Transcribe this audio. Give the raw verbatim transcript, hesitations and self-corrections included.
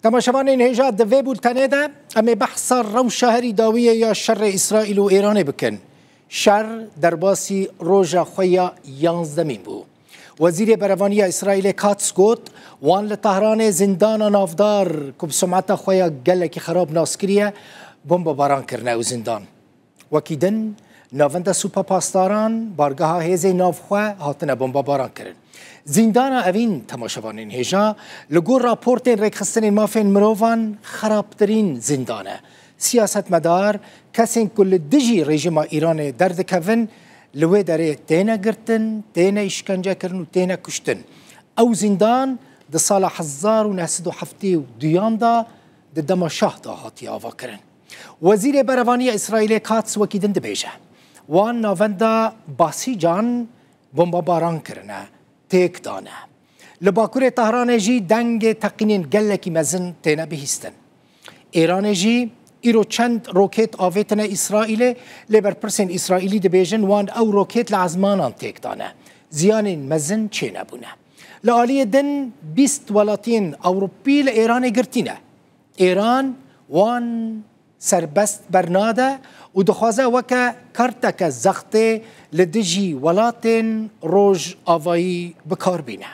Temaşevanên hêja, di vê bultenê de em ê behsa rewşa herî dawiyê ya şerê Îsraîl û Îranê bikin. Şer derbasî roja xwe ya yanzdemîn bû. Wezîrê Berevanî ya Îsraîlê Katz got, wan li Tehranê zîndana navdar ku bi sumeta xwe ya gelekî xerab nas kiriye, bombebaran kirine ew zîndan. Wekî din, Navenda Sûpa Pasdaran, bargeha hêzên navxwe, hatine bombebaran kirin. Zîndana Evîn, temaşevanên hêja, li gor raportên Rêkxistinên Mafên Mirovan, xerabtirîn zîndan e. Siyasetmedar, kesên ku li dijî rejîma Îranê derdikevin, li wê derê têne girtin, têne îşkencekirin û têne kuştin. Ew zîndan di sala hezar û neh sed û heftê û duyan de di dema şah de hatiye avakirin. Wezîrê Berevanî ya Îsraîlê Katz wekî din dibêje, wan navenda Basîcan bombebaran kirine, têk dane. Li bakurê Tehranê jî dengê teqînên gelekî mezin têne bihîstin. Îranê jî îro çend rokêt avêtine Îsraîlê, lê berpirsên Îsraîlî dibêjin, wan ew rokêt li ezmanan têk dane. Ziyanên mezin çênebûne. Li aliyê din bîst welatiyên Ewropî li Îranê girtî ne. Îran wan serbest bernade û dixwaze weke karteke zextê li dijî welatên Rojavayî bi kar bîne.